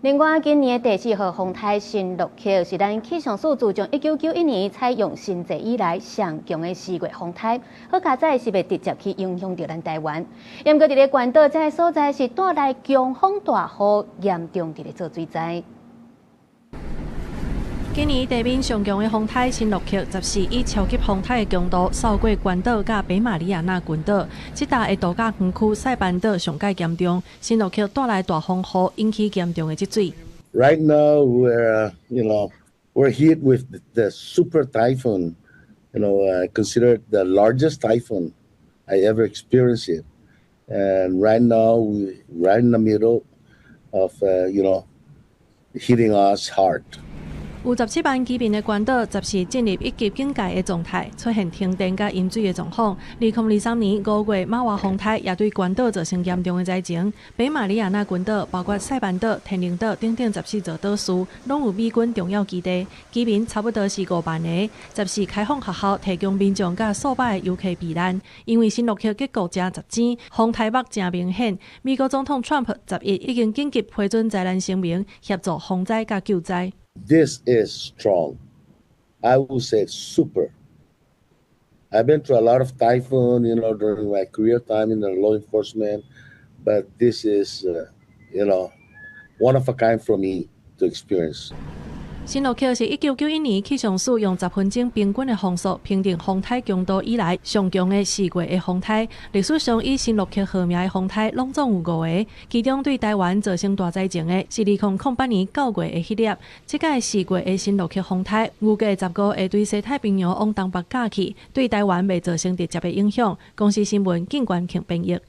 另外，今年的第四號風颱新洛克是咱氣象署自從1991年採用新制以來上強的四月風颱，好佳哉是袂直接去影響著咱台灣。毋過佇咧關島這个所在是帶來強風大雨，嚴重佇咧做水災。今年地面上強的風颱新洛克，14以超級風颱的強度掃過關島佮北馬里亞納群島，這搭的度假園區塞班島上蓋嚴重。新洛克帶來大風雨，引起嚴重的積水。 Right now, we're you know we're hit with the super typhoon, considered the largest typhoon I ever experienced it. And right now, we right in the middle of hitting us hard. 有17萬居民的關島，14進入一級警戒的狀態，出現停電佮淹水的狀況。2023年5月，瑪娃風颱也對關島造成嚴重的災情。北馬里亞納群島，包括塞班島、天寧島等等14座島嶼，攏有美軍重要基地，居民差不多是5萬个。14開放學校，提供民眾佮數百个遊客避難。因為新洛克結構誠雜尖，風颱目誠明顯。美國總統川普11已經緊急批准災難聲明，協助防災佮救災。 This is strong. I will say super. I've been through a lot of typhoon during my career time in the law enforcement, but this is one of a kind for me to experience. 新洛克是1991年氣象署用10分鐘平均的風速評定風颱強度以來上強的四月的風颱。歷史上以新洛克號名的風颱攏總有五个，其中對台灣造成大災情的是2008年9月的彼粒。這擺四月的新洛克風颱預計15會對西太平洋往東北過去，對台灣袂造成直接的影響。公視新聞，靳關慶編譯。